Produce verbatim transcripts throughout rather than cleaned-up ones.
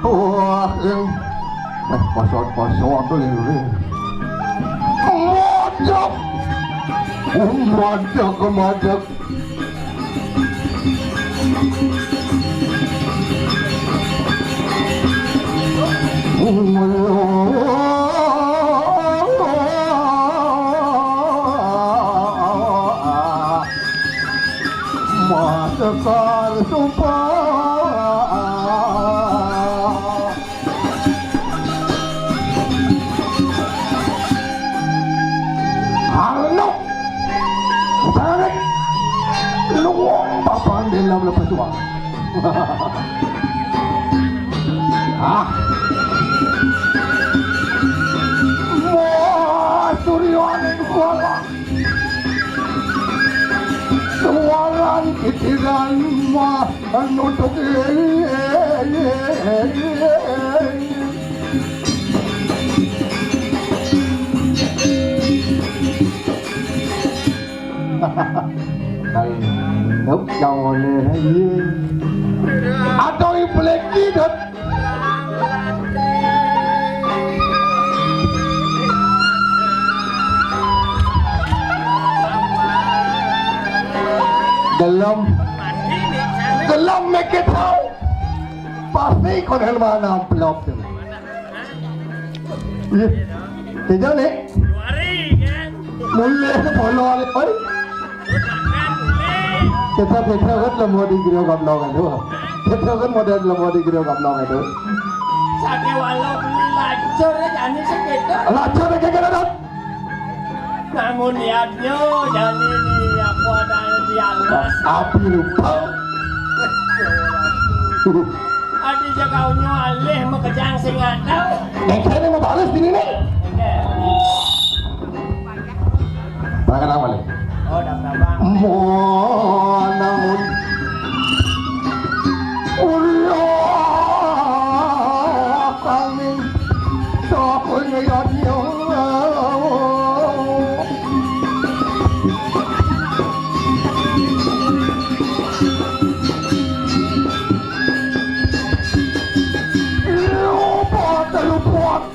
Wah, ing. Eh, kosong-kosong tuh ini. Madep. Madep, madep. Masekar sumpah. Arno. Sangat. Luwung papan dalam lepas uang. Ah. Wah, suryaning kuala. Suaran titiran mah nutup. Kalau jauh oleh lagi. Atau iblek kidut. Gelem. Gelem mikir tahu. Pasti kono mana amplop tu. Iya. Kerja ni. Mulai tu bola ni, oi. Kita, kita kan lemah di gria gablong tu. Kita kan model lemah di gria gablong tu. Sakit walau lacur ya, jani sakit. Lacur ya, kira-kira. Namun niatnya, jani ni apa ada di alas. Api lupa. Adi jagaunya alih makejang sing ada. Yang saya ni mau balas diri ni. Enggak. Tangan apa ni? Oh, dah berapa? Mau namun. Ulah kami tak punya. Luput, luput.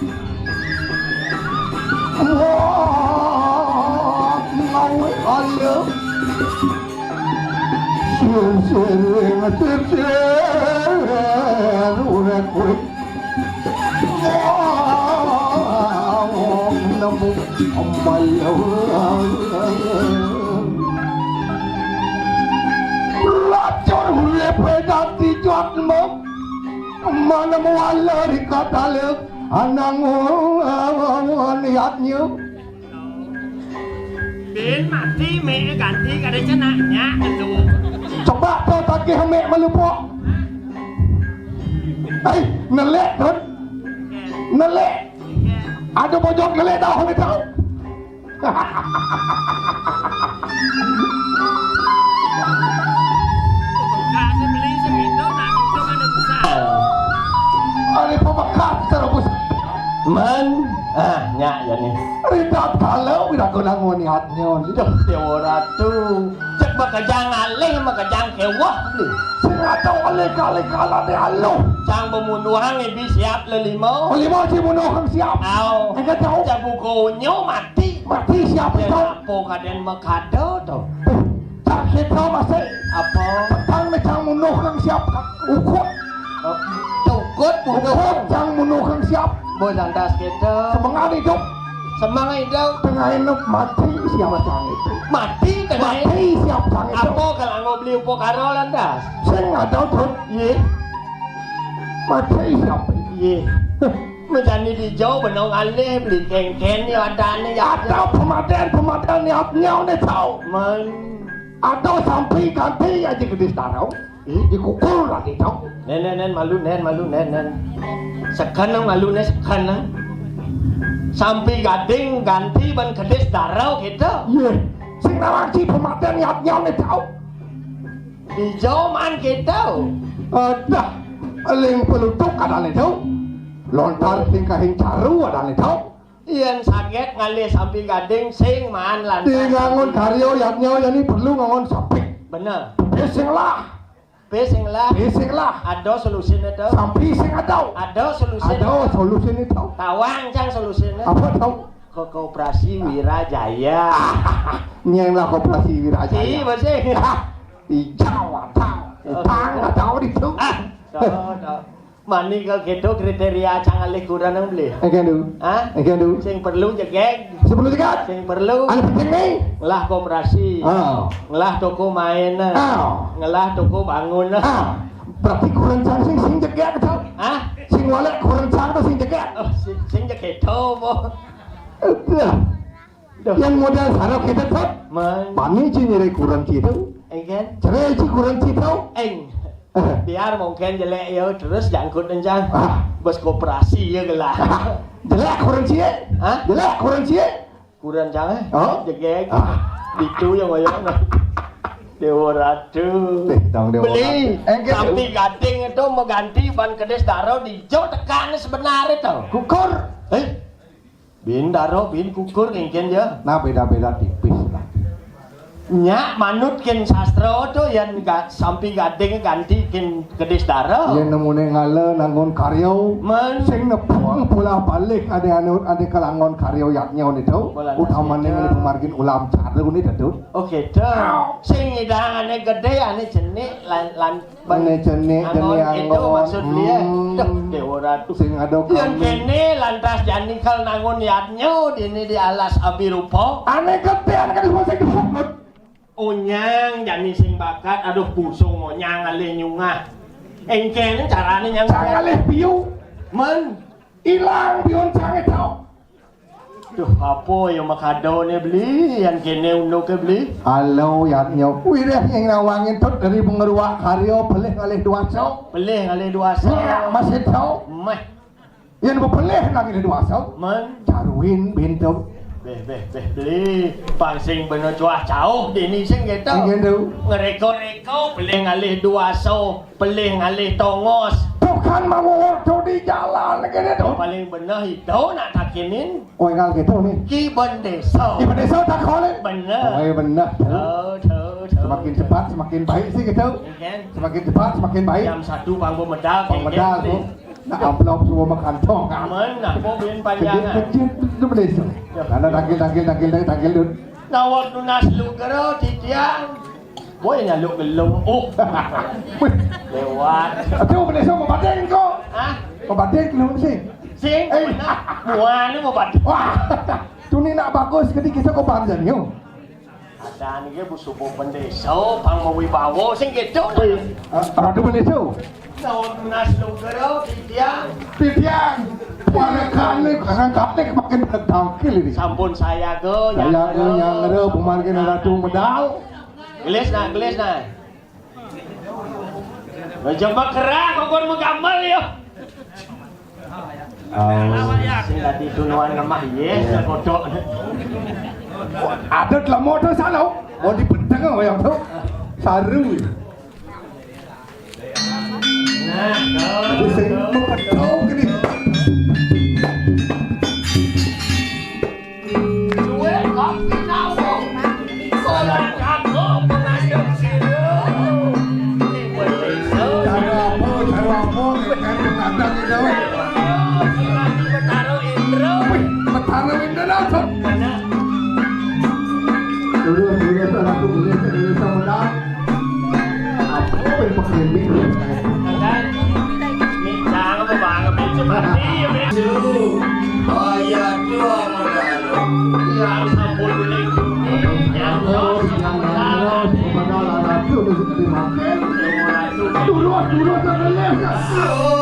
Wah, ngawi alam. Sir, sir, sir, sir, urek, urek. Nemu malu. Lacur hule pedat dijot mok. Mana muala dikatalek anang niatnya. Bin mati, mek ganti kada cenaknya tu. Coba tu tagih mek malupuk. Hei, nelek tu. Nelek. Ada bojok nelek dah, hei tahu. Pemekasnya beli segitu, nak itu kan ada besar. Ada pemekas terus. Man, ah, nyak ya ni. Ridat kalau kita guna ngoni hatnya, itu. Dewa Ratu. Cek makejang alih, makejang kewah beli. Sing ada oleh kali kalah ni aluh. Cang bemunuhang ibi siap lelima. Lelima si munuhang siap. Au. Enggak tahu. Cak buku unyu mati. Mati siap itu. Apa kaden makada tu? Eh, cak kita masih. Apa? Petang ni cang munuhang siap. Ukut. Oh, tukut bunuh. Ukut cang munuhang siap. Boy lantas kita. Semengan hidup. Semangat hidup. Tengah hidup mati siapa cang itu? Mati tengah hidup. Mati siapa cang itu? Apa kalau anggo beli upakara lantas? Sing ada tu. Ye. Mati siapa? Ye. Mejani dijo benong alih beli kengken ya adane ya. Ada pemadén-pemadén niat nyau ne tau. Men. Ada sampi ganti aja gedis darau. Ih, dikukur lagi tau. Nen, nen, nen, malu, nen, malu, nen, nen. Seken nang malu, nen, seken nang. Sampi gading ganti ban kedis darau kita. Iya. Sing rawang si pemadén niat nyau ne tau. Dijo man kita. Adah, eling pelutuk adane tau. Lontar sing kahing caru adane tau. Yen saget ngalih sampi gading sing maan lantas. Di ngangon karya yatnya yani perlu ngangon sampi. Bener. Tapi sing lah. Pe sing lah. Pe sing lah. Ada solusine to. Sampi sing ada. Ada solusine. Ada solusine to. Tawang cang solusine. Apa tau? Ke koperasi Wirajaya. Nyeng lah koperasi Wirajaya. Iya, Bos. Hah, di Jawa tau. Utang ada di tu. Ah, tau, tau. Mani ka keto kriteria cang alih kurang nang beli. Engke ndu. Hah? Engke ndu. Sing perlu jegeg. Sing perlu jegeg. Sing perlu. Anu penting nih. Ngelah koperasi. Ah. Ngelah toko main. Ah. Ngelah toko bangun. Ah. Berarti kurang cang sing sing jegeg to. Hah? Sing walek kurang cang to sing jegeg. Oh, sing, sing jegeg to, po. Udah. Duh. Yang modal sarok kita to. Man. Mani ci nyere kurang ci to. Engken. Cerai ci kurang ci to. Eng. Eh. Biar mungkin jelek ya terus jangkut enjang. Ah. Bos koperasi ya gelah. Jelek kurang ci. Hah? Jelek kurang ci. Kurang cang. Oh? Jegeg. Ah. Itu yang ngoyong. Dewa Ratu. Eh, dong Dewa Beli. Ratu. Engke. Sampi gading itu mengganti ban kedis daro dijo tekan sebenarnya to. Kukur. Eh? Bin daro, bin kukur engken ya. Nah, beda-beda tipis lah. Nya manut ken sastra to yan ga, sampi gading ganti ken kedis daro. Yen nemune ngala nangun karya. Men. Sing nepung bola balik ade anu ade kelangon karya yatnya itu. Bola utamane balik. Ngene pemargin ulam caru ni dadut. Oke, to. Sing idang ane gede ane cenik lan, lan Mene cenik, angon cenik itu angon. Maksud dia. Hmm. Duh, Dewa Ratu. Sing ada yang kami. Kene lantas jani kal nangun yatnyo dini di alas abirupa. Ane gede, ane gede, sing dipukut. Onyang jani sing bakat, aduh busung onyang alih nyungah. Engkene carane nyang. Cang alih piu. Men. Ilang piun cang itu. Duh, apa ya makadone beli, yang kene unduke beli? Halo, yatnyo. Wireh yang nawangin tut dari pengeruak karya pelih ngalih duaso. Pelih ngalih duaso. Nyak masih tau. Meh. Yang bepelih lagi di duaso. Men. Caruin bintu. Beh, beh, beh, beli. Pangsing bener cuah cauh dini sing gitu. Yang gitu. Ngereko-reko pelih ngalih duaso. Pelih ngalih tongos. Tuh kan mau waktu di jalan gini tuh. Paling bener itu nak takinin. Oh, enggak gitu nih. Ki Bendesa. Ki Bendesa tak kolek. Bener. Oh, iya bener. Tuh, tuh, tuh. Semakin cepat, semakin baik sih gitu. Iya kan? Semakin cepat, semakin baik. Jam satu bang medal. Bang medal tuh. Nah, amplop semua makan tong. Aman, nah, mau beliin panjangan. Kejut, kejut, itu Bendesa. Ya. Karena tagil, tagil, tagil, tagil, tagil, Dun. Nah, waktu nas lu gero, titiang. Boy nyaluk gelung. Oh. Lewat. Aduh, Bendesa mau badeng kok. Hah? Mau badeng gelung sih. Sing. Eh. Muane mau badeng. Wah. Tuni nak bagus ketika kita kau panjang yo. Ada nih ya bu subuh Bendesa, pang mau wibawa sing gitu. Ratu Bendesa. Tahun nas lugero titiang. Titiang. Warga kali, karena kali makin tangkil ini. Sampun saya go. Saya go yang ada pemargin Ratu Medal. Gelis nah, gelis nah. Jebak kerak, kok kon megamel ya. Oh. Sing tadi tunuan lemah, yes, kodok. Ada telah motor salah. Oh, di peteng yang tu. Saru. Nah, sing mepetau gini. Duwe kopi nawo. Ora kanggo pengayom sira. Cara apa, cara apa, kan menantang kita, weh. Sira Betara Indra. Wih, Betara Indra, langsung. Dulu, dulu, aku boleh, dulu, sama. Apa yang pakai mic? Kan? Mic, jangan apa banget, mic, seperti ya, mic. Duh, oh iya, duh, ampun, ampun. Ya, sampun, mic. Ya, terus, yang terus, kepada anak itu, terus dimakai. Turun, turun, terus. Oh.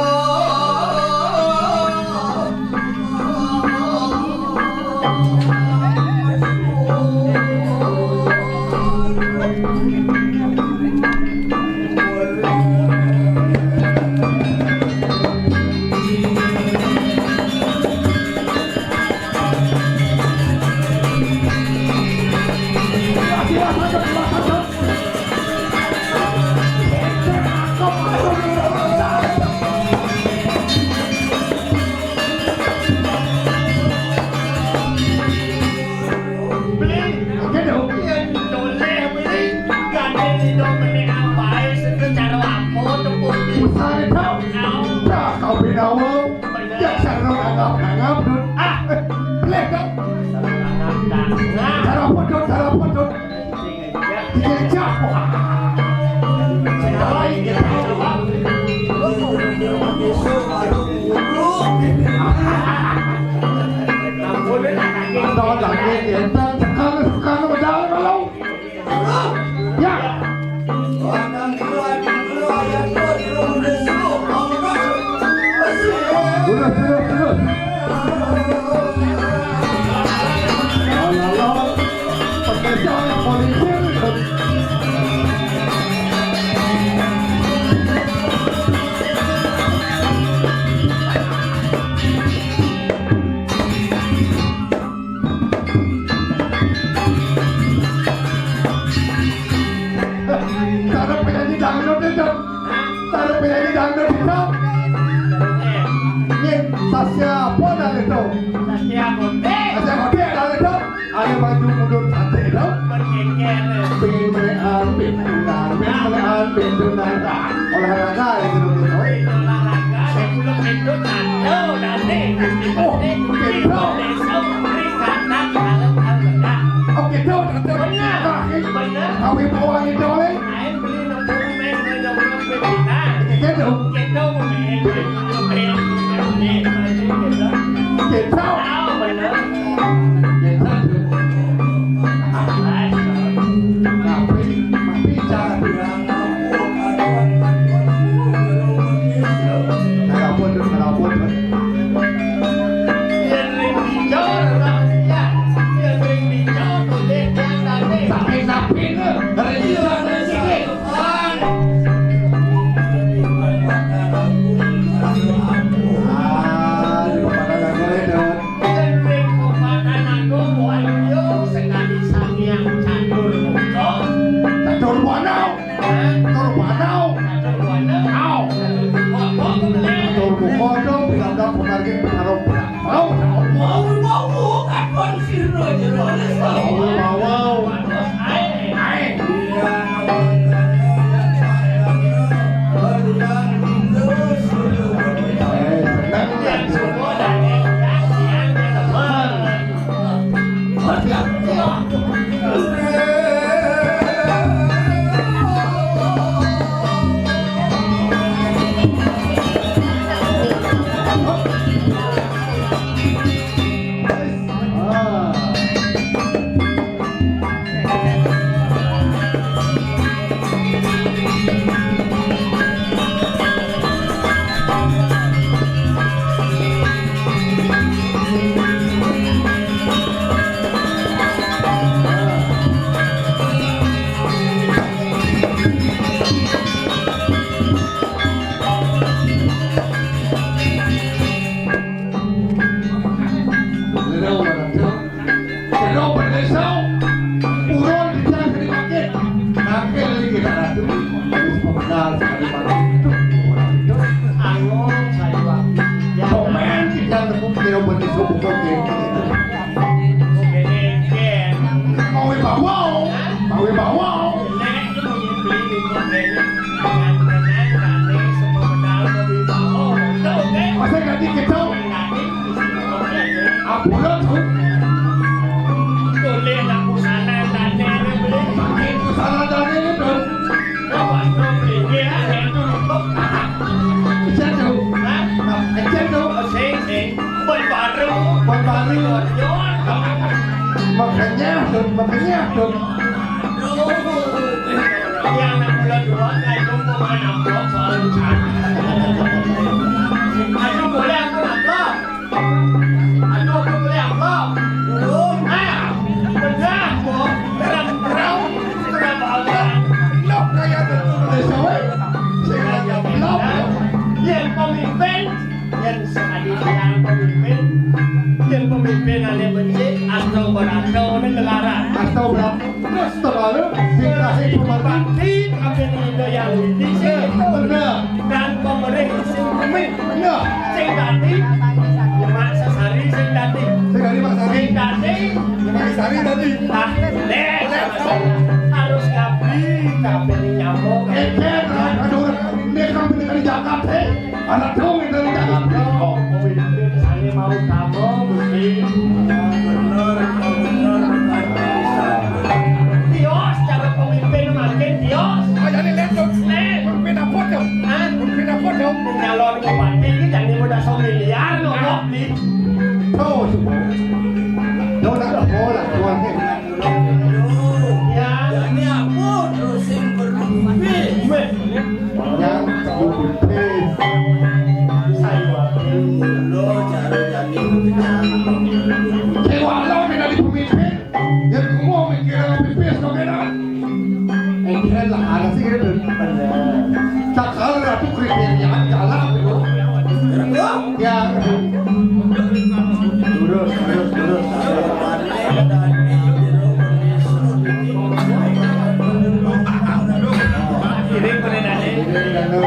Beli, oke dong. Iya, toleh beli. Gandeng di dong meni apae, sekecara apa tepung. Usah dong. Nah, kau binawa. Bener. Ya, sarung anggap-anggap, Dun. Ah. Eh, beli dong. Sarung anggap-anggap. Cara apa, Dun? Cara apa, Dun? Dikejak. Wah. Salah, ini salah. Ampun, lagi, ya, sekarang, sekarang udah, kalau Ya. Terus, terus, terus. Alah, alah. Pakai jalan polisi. Cara penyanyi dangdut itu. Cara penyanyi dangdut itu. Nih, Sasya Bonal itu. Sasya Bonal. Sasya Bonal itu. Ada baju mundur cantik itu. Berkengker. Pemelean, pemelean, pemelean, pemelean. Olahraga itu dulu. Olahraga, sepuluh pintu, satu, dan nih. Oh, pintu. Oke, tuh, bener. Bener. Kawin bawang itu, Leng. Aing beli nemu meh, nemu pimpinan. Gitu. Gitu, meh. Gitu. Ah, bener. Gitu. Nah, tapi, tapi jangan bilang, kenapa tuh, kenapa tuh? Yén ring dicor, urang sia. Yén ring dicor, tulis yang tadi. Sapi-sapi, ring dicor, ring dicor. Ah, di mana lagu itu? Yén ring pepatah nanggung, wah, yo, sekali sangiang catur. Catur buana. Tur panau. Tur buka dong, bilang dong, penargin pengaruh berat. Mau, mau, mau, kapan sih, Roger? Mau, mau, mau. Ae. Eh, senang. Jero bendesau, urun bisa dipakai. Nangke lagi kita ratu, terus pemedal sekali pakai itu, orang itu. Ayo, saya waktu. Ya. Komen kita tepuk jero bendesau bukan kayak gitu. Mau bawa, mau bawa. Masa ganti kita? Ampura, Dun. Boleh nak busana tane ni, boleh. Pakai busana tane ni, Dun. Apa tu boleh? Dia lah yang tu. Kecil tu. Ha? Kecil tu. Oh, sing, sing. Ban baru. Ban baru. Makanya, Dun, makanya, Dun. Yang nak bulan dua, kan, itu bukan amplop, soal urusan. Aduh, boleh aku amplop? Aduh, aku boleh amplop? Belum. Ah, benar, kok. Terang-terang, terang banget. Terus terlalu dikasih pemati. Tapi Ida Yang Widi sih. Bener. Dan pemerintah sing kami. Bener. Sing tadi Mak Sesari sing tadi. Sing tadi Mak Sari. Sing tadi Mak Sari tadi. Ah, deh, harus kabri, kabri nyamuk. Eh, ada orang ini kan bener di Jakarta, eh. Anak dong yang dari Jakarta. Pemimpin saya mau kamu, Gusti. Bener, bener, bener. Tios, cara pemimpin makin tios. Oh, jadi lihat dong. Nih. Pemimpin apa dong? Hah? Pemimpin apa dong? Nyalon bupati ini jadi udah semiliar, ngomong nih. Tuh, tuh. Tuh, tak ada bola, tuan. Ya. Jadi apa terus yang bermimpi? Weh. Yang bermimpi. Saya wakil. Lo cara jadi. Dewa lo yang dari pemimpin. Ya, kamu mikir yang pipis, kau kira? Engkel lah, ada sih gitu. Bener. Tak kalau ratu kriteria jalan gitu. Ya. Lurus, lurus, lurus. Ini peredarannya. Ini peredarannya.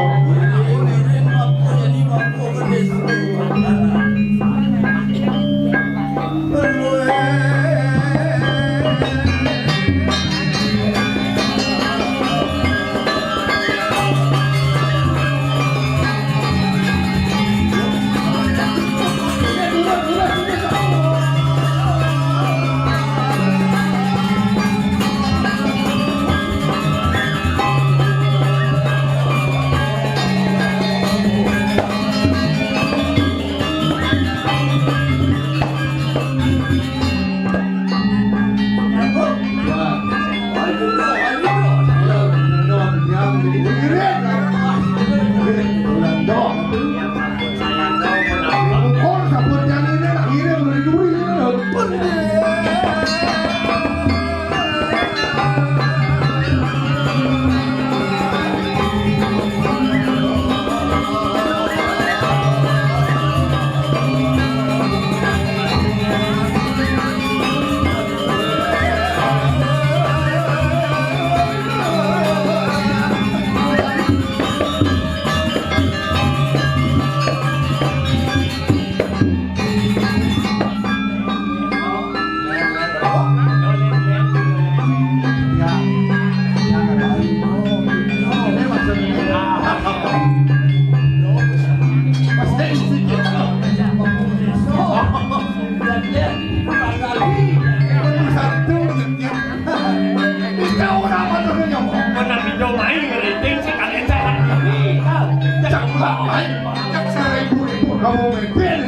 Cak main, cak seribu-ribu kamu main.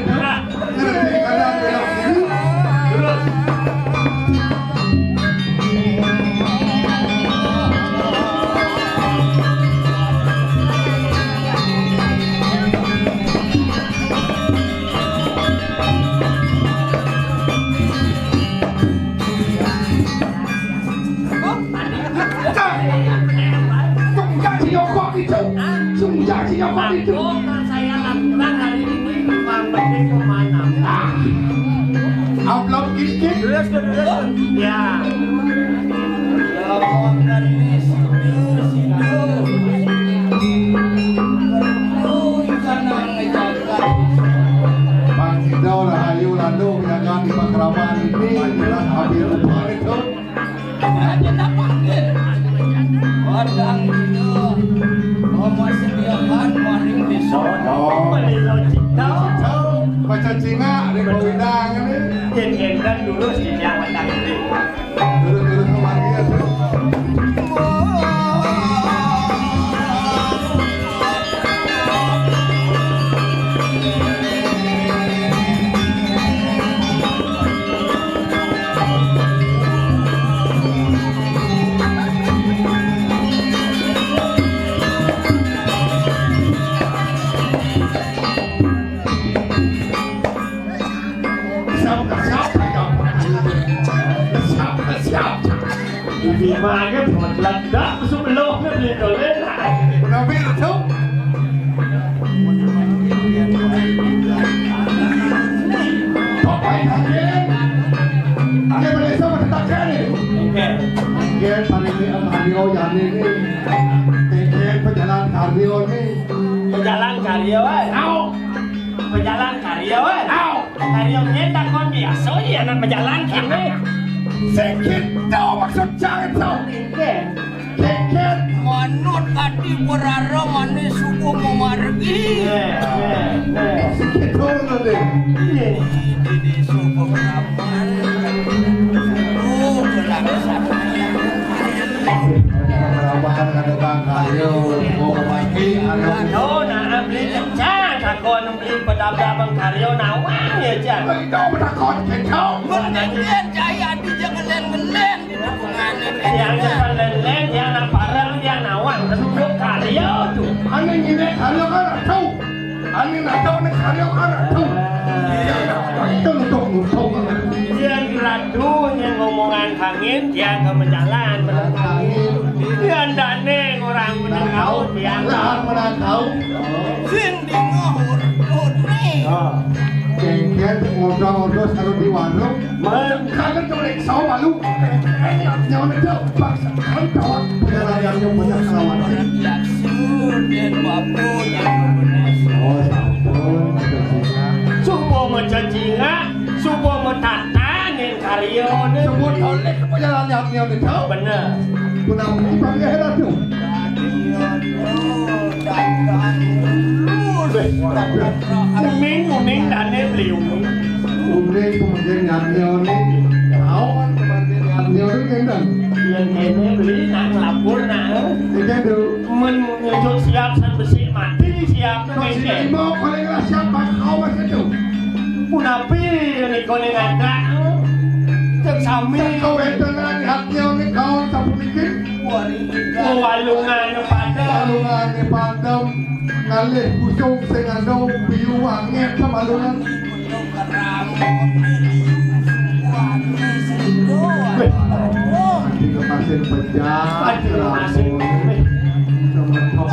Ngerti kadang belok kiri. Terus. Cang. Cang, cang, si Yoko itu. Cang, cang, si Yoko itu. Apa yang saya lakukan hari ini, Bang Besi kemana? Ah. Amplop kikik. Terus, terus. Ya. Bang Ido, Rahayu, Landu, jaga di Pakraman ini, jelas hampir lupa itu. Raja Napanggil. Wadang dina, Rama sediakan maring desa. Oh. Melila cita. Cita, baca cingak, di bawidang ini. Yen endan lurus di Jawa Tengah. Lurus, lurus kemari ya, Bro. Siap, siap, siap. Siap, siap. Ini mah aja buat ledak, sebelumnya beli dolen. Kenapa itu? Bapak Ibu, ada beli sama tetangga nih. Oke, Kéngkén pejalan karya né. Pejalan karya, éh. Au. Pejalan karya, éh. Au. Karya nyén takon biasa, ya, anak pejalan kéné. Sing kéto maksud cang to. Kéngkén. Kéngkén. Manut ati berara mané suku mamargi. Éh, éh, éh. Sing kéto to, Dé. Iya. Di desa Pegraman. Oh, berlaksana. Pegraman ada bangkayo, mau mati, ada. Aduh, nah, beli kencang, takon beli pedabdab bangkayo nawang ya, Cang. Itu betakon kencang. Mengendian cai adi jangan ngelen-ngelen. Yang ngelen-ngelen, yang nak parang, yang nawang, terus karya tuh. Aneh ngene karya kan tahu. Ané ngadeg né karya kan ratu. Iya, iya, iya, untung, untung. Yén ratu nyén ngomongan kangin, tiang ka menjalan, bener kangin. Yén dané orang menengau, tiang. Lah, menengau. Sing di ngohur, ngohur né. Ya. Kéngkén ngodo-ngodo sareng di warung. Men. Kangen to mriksa malu. Nyawa medo bangsa kan tawang penyalahannya banyak kalawan. Oh, sampun, Cacing. Suba macacingak, suba matatan ning karyane. Suba toleh penyalahannya medo. Bener. Punapa iki bangke ratu? Uning, uning dane beli uning. Uning pemengke nyatnya uning. Naon pemengke nyatnya uning, Gendang? Yang kene beli nak ngelapur nak. Ikan dulu. Men nyucuk siap san besi mati siap. Kok si Imo paling lah siap bak kau mas itu. Punapi nika ning anak. Cek sami. Kau enten ati uning kau sapuniki. Wewalungane padem. Walungane padem. Ngalih kusung sing anu biu wanget kemalungan. Weh. Ati kemasin pejah. Ati kemasin. Semetok.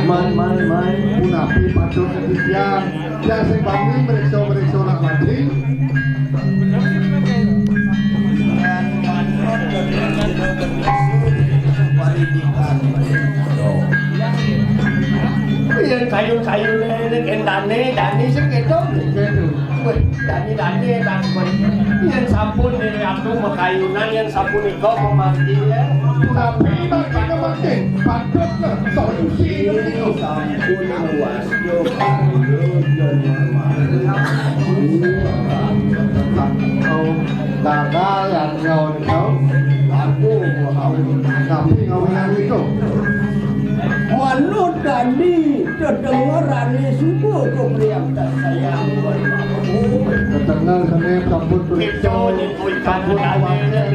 Man, man, man. Punapi patut ketidian. Ya, sing bani mriksa-mriksa nak mati. Yen kayu-kayu ning endane, dane sing kedo. Kedo. Weh, dane, dane, dane. Yen sampun ning atu makayunan, yen sapunika memanggil, ya. Tapi bagaimana mangke? Patut solusi niku. Sampun luas. Gagal ya, ya, ya. Aku mau tahu. Tapi ngomong itu. Manut tadi, tedengerane suku kepriang tak sayang. Tedengar kene sampun berita. Sampun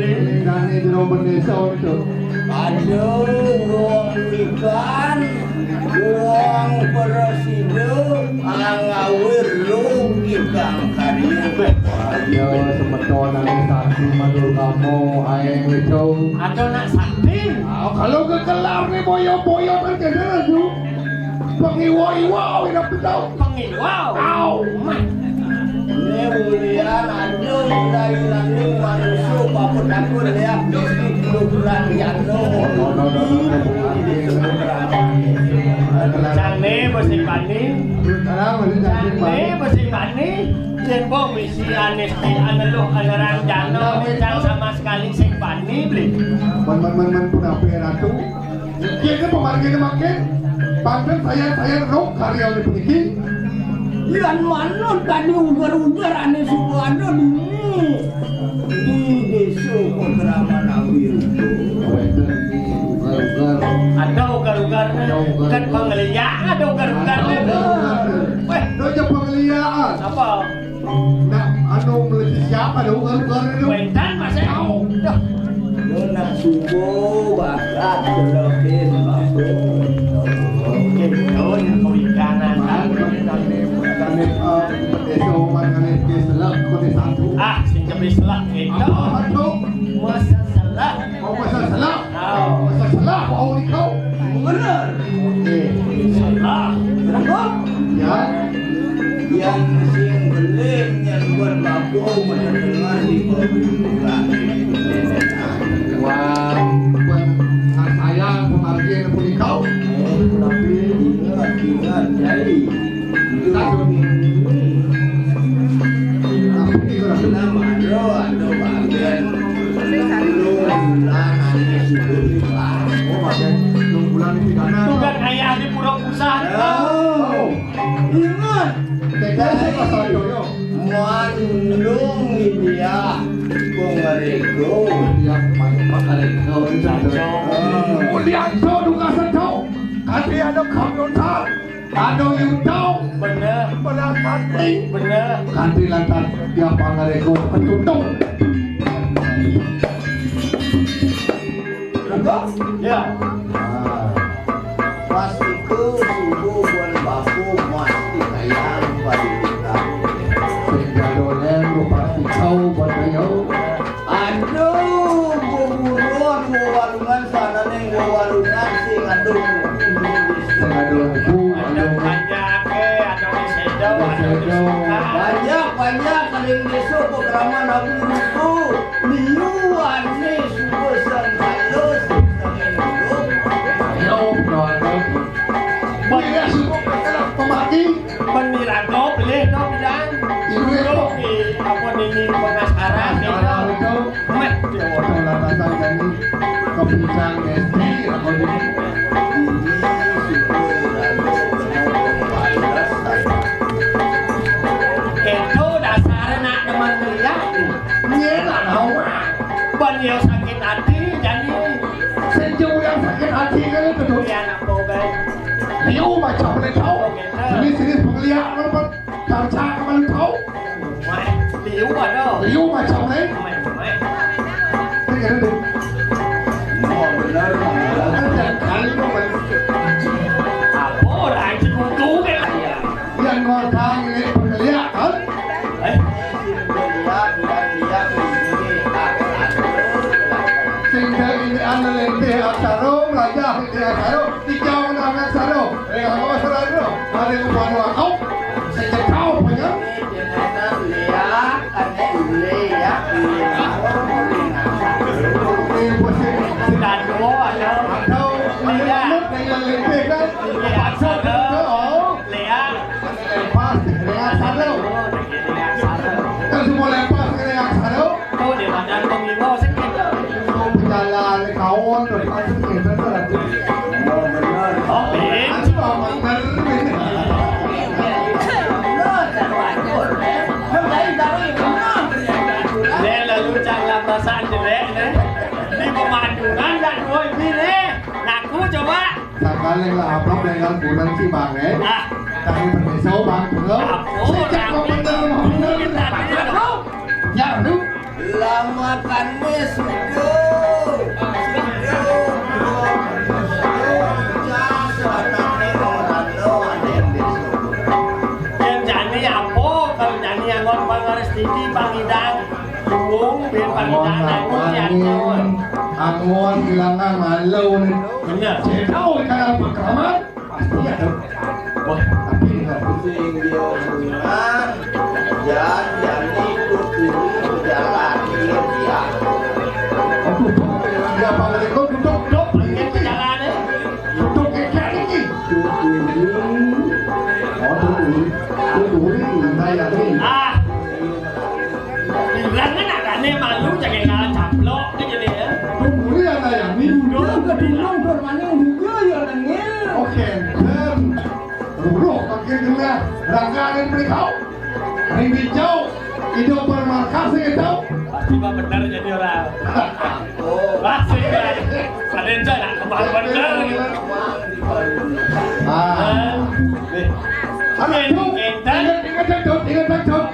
ini jero bendesa itu. Aduh, wong ikan, wong presida, angawir lu ikan karya. Ayo, semeton ane sakti mandur kamu, ae itu. Ada nak sakti. Ah, kalau kekelar nih boyo-boyo kan kena laju. Pengiwa-iwa, wina pedau. Pengiwa. Au. Mah. Ini mulia, lanjut, udah ilangin manusia, apa takut lihat, di kilogram jatuh. No, no, no, no, no, bukan. Jane mesti bani. Sekarang mesti jane bani. Jane mesti bani. Yen mbok misi anesti aneluh anerang jana, jan sama sekali sing bani, beli. Man, man, man, man, pun apa ya, Ratu? Kene pamargine mangke, panten sayan-sayan roh karyane puniki. Yan manut kadi uger-uger ane suku ada dini di desa Pakraman Awir. Wenten di uger-uger. Ada uger-uger. Ada uger-uger. Kan panglia ada uger-uger. Ada uger-uger. Weh. Ada aja pangliaan. Apa? Nah, anu melejit siapa dah ugal-ugal itu? Wentan, Mas, eh. Tahu. Dah. Lu nak subuh bakat jelekin aku. Oke, betul yang kau ikan, ah. Man, man, kami, kami, eh, desa Oman, kami, di Selak, kami satu. Ah, sing kami Selak itu. Apa, Pak, tuh? Masa Selak. Oh, masa Selak. Tahu. Masa Selak, oh, di kau. Bener. Oke. Selak. Kenapa? Ya. Yang sing beli Oh, mendengar di pembukaan. Wah, buat saya pembagian pun kau. Tapi ingat, ingat, jadi. Tapi itu nama lo, ada bagian. Lu ulang, anu, sudah lupa. Oh, bagian lu ulang itu karena. Bukan ayah di Pura Pusat. Oh. Ingat. Kita sih pas Joyo. Mandung dia. Pengareko. Dia pakai pakareko. Cocok. Kemudian tuh duka sedau. Kasih ada kamyon tak. Anu yudau. Bener. Bener kanti. Bener. Kanti lantas dia pangareko ketutup. Betul? Ya. Nah, pas itu subuh buan bapu mati kayang pada kita. Sing jadolen lu pasti tahu buat ayo. Aduh, gua buruan, gua walungan sana nih, gua walungan sing aduh. Sing aduh, bu, aduh. Banyak, eh, ada di Sedo, ada di Sedo. Banyak, banyak, ada yang besok gua keraman abu ruku. Liu ane suku sangkalo sing ayo, ayo. Iya, suku pemaki. Menirago, beli, no, bilang. Ibu, ibu. Dong, di, apa, ini, pengasaran, itu. Pengasaran, itu. Mat, ya, waduh. Kalau datang dari kepincang S D, apa ini? Ini suku Rago, mau pembalas, apa? Itu dasar anak teman teriak. Iya, lah, tahu. Ban yo sakit hati, jadi. Sing jauh yang sakit hati kan itu tuh. Iya, anak bogai. Liu macam mana tahu? Sini, sini, pengliak, apa? Cari-cari mana tahu? Wah, liu ada. Liu macam mana? Main, main. Ini kan ada. Oh, benar. Ada kali kau main. Apa orang sekutu kan? Iya. Yang ngorkang ini pengliak kan? Eh? Sehingga ini anu lenteh aksaro, belajar lenteh aksaro, tiga menang aksaro. Eh, apa aksaro itu? Ada yang buat wakau, saya tahu punya. Atau ini manut dengan lenteh kan? Paksa betul, oh. Leak. Lepas, leak sana. Kan semua lepas, leak sana. Tuh, di badan pengiwa sakit. Pejalan kawan, terus masuk ke sana. Oh, benar. Oh, benar. Aku aman, benar. Dia lalu cang lapasan jelek, nih. Di pemanduan, nggak dua ini, nih. Ngaku coba. Sakali lah, apa dengan kurang si Bang, eh? Ah. Tadi bermiso, Bang, belum? Apa? Sejak mau bener, mau bener. Kita tanya, bro. Ya, lu. Lamakan wis, sudo. Sudo, sudo. Yang jani apa? Kalau jani yang ngomong Bang Aris Didi, Bang Idang. Bingung, bin Bang Idang, Angon, aku lihat, Angon. Angon, bilangan malu nih. Bener. Cedau di kalangan pakraman. Pasti ada. Wah, tapi enggak. Sing dia hubungan, jangan jadi ikut dulu jalan dia. Aduh, dia apa lagi kau duduk, duduk, ini jalan, eh. Duduk kayak ini. Duduk dulu. Oh, duduk dulu. Duduk dulu, nah, ya, nih. Ah. Bilang kan ada nih malu, jangan ngalah caplok, kan jadi ya. Tunggu ya, nah, ya, nih. Duduk, duduk, duduk, mana yang duduk, ya, nengil. Oke, dan Ruh makin genah, rangka ring beli kau. Ring bijau, idup bermarkas sih kau. Pasti mah bener jadi orang. Wah, sih, guys. Ada yang jalan kembali bener. Ah. Nih. Aduh, ingat, ingat, ingat, ingat, ingat.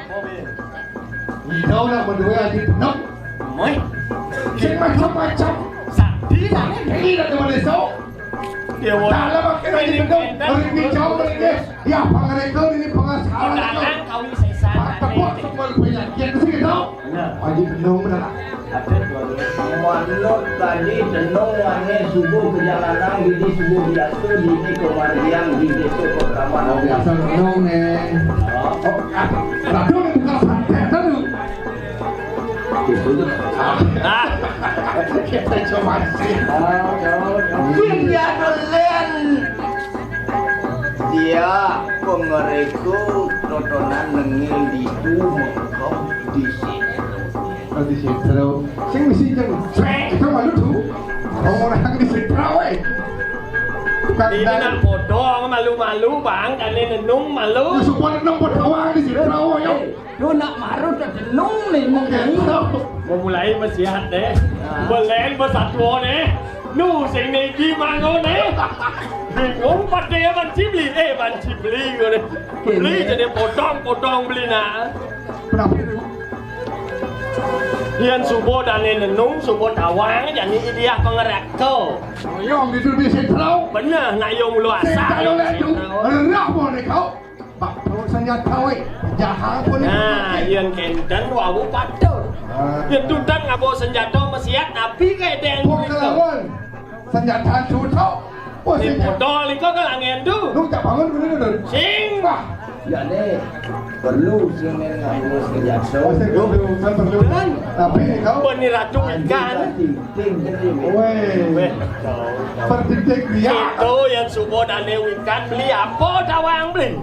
Ida udah berdua aja bener. Moi. Sing macam-macam. Sakti lah. Ini dah teman desa. Dia mau. Dalam akhirnya ini bener. Dari bijau lagi. Ya, pengerekel ini pengasaran. Dalam kawin sesat. Tepuk semua penyakit. Mesti kita. Benar. Wajib penuh benar. Ada dua dua. Manut tadi tenung wane subuh kejalanan, bidi subuh biasa, dini kemargian, di desa pertama. Oh, biasa tenung, eh. Oh. Oh, ah, ratu ni bukan santet tu. Nah, kita coba sih. Dia dolen. Dia pengeriku totonan nengil di itu mengkong di sini. Oh, di sini. Sing di sini, sing. Sing itu malu tuh. Orang di sini, weh. Ini nak potong malu-malu, Bang. Kan ini nenung malu. Supaya nenung potong di sini, ya. Lu nak maru tedenung nih, mungkin. Mau mulai mesiat deh. Belen bersatuan deh. Nu sing niki mangon deh. Bingung pada ya Ban Cibli. Eh, Ban Cibli ngono. Beli jadi potong-potong beli nak. Kenapa itu? Yen suba dane nenung, suba tawang, jani idiah pengerekto. Oh, yang itu di sentral. Bener, nak yo mulo asal. Sentral itu. Rah boleh kau. Bak, terus senjata, weh. Jahat pun. Nah, yen kenten wau patut. Yen tutan ngabo senjata mesiat napi ke den. Pengelawan. Senjata tutup. Oh, senjata. Potol iko ke langen tu. Lu tak bangun dulu, dulu. Sing. Wah. Ya, deh. Perlu sing ngabo senjata. Oh, sing perlu, kan perlu. Kan? Tapi kau. Bani ratu ikan. Ting, ting, ting. Weh. Weh. Pertitik dia. Itu yang subo dane wikan beli apa tawang beli?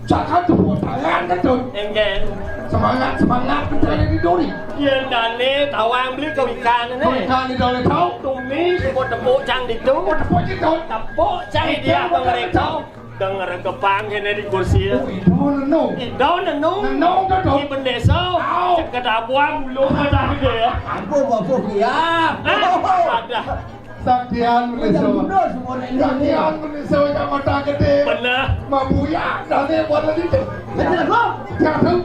Cakap tepuk tangan, Ketut. Engken. Semangat, semangat, mencari di duri. Yen dane tawang beli kewikan ne. Kewikan di dole tau. Tumis, kok tepuk cang ditu. Kok tepuk ditu. Tepuk cang dia pengerek tau. Denger kepang kene di kursi. Oh, itu nenung. Itu nenung. Nenung, Ketut. Di bendesa. Au. Ceket abuang, belum ada dia. Aku bapak siap. Ah, ada. Saktian meneso. Saktian meneso yang mata gede. Bener. Mabuya, dane buat lagi tu. Bener, Bang. Jatuh.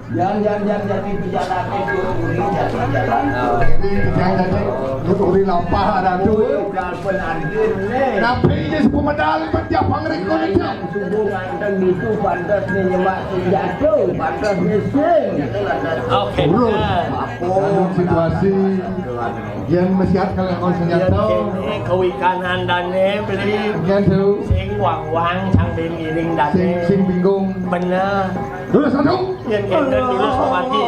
Jangan, jangan, jangan, jangan di jalan itu, uri, jangan di jalan. Ini jangan jadi nuturi lampah ada tu. Jangan penanggil, nih. Napi ini sepuluh medal pecah pangrik kau ni. Subuh nganteng itu pantas nih nyemak senjata, pantas nih sing. Oke. Urus. Apa? Anu situasi. Yen mesiat kalau mau senjata. Yen kene kewikanan dane beli. Yen tu. Sing wang-wang sambil ngiring dane. Sing, sing bingung. Bener. Dulu satu. Yen kene dulu sawati.